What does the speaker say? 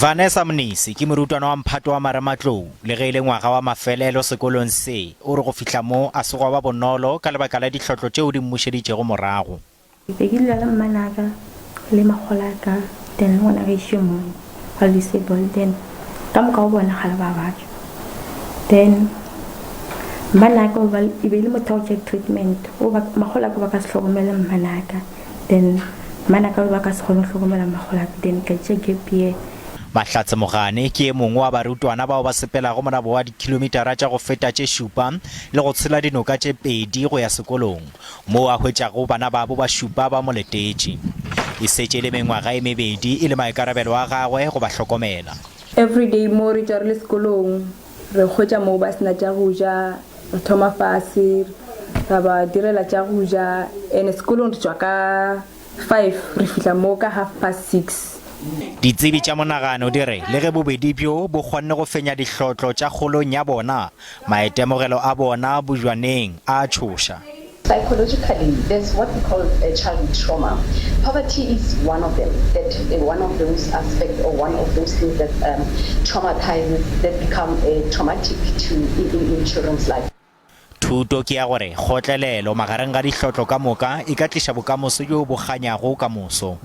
Vanessa Mnisi ke morutwana wa mphato wa marematlou le ge e le ngwaga wa mafelelo sekolong se. O re go fihla mo a se gwa ba bonolo ka lebaka la dihlotlo tšeo di mmušeditšego morago. Be ke dula le mmanaka le makgolaka then le ngwana gešo yo mongwe wa disabled then ka moka go bona ga le ba batho then mmanaka e be e le motho wa go tšea treatment makgolaka ba ka se hlokomele mmanaka then mmanaka ba ka se kgone go hlokomela makgolaka then ka tšea gap year. Mahlatse Mogane ke e mongwe wa barutwana bao ba sepelago monabo wa dikilomitara tša go feta tše šupa le go tshela dinoka tše pedi go ya sekolong. moo a hwetšago bana babo ba šupa ba mo letetše. E setše e le mengwaga e mebedi e le maikarabelo a gagwe go ba hlokomela. Everyday mo re tšwa re le sekolong re hwetša moo ba sena tša go ja, re thoma fase ra ba direla tša go ja and sekolong re tšwa ka Five, re fihla mo ka half past six. Ditsebi tša monagano di re le ge bobedi bjo bo kgonne go fenya dihlotlo tša kgolong ya bona, maitemogelo a bona bojwaneng a a tšhoša. Psychologically, there's what we call a childhood trauma. Poverty is one of them, that one of those aspects or one of those things that um, traumatizes, that become uh, traumatic to in, in children's life. Thuto ke ya gore kgotlelelo magareng ga dihlotlo ka moka e ka tliša bokamoso bjo bo kganyago ka moso.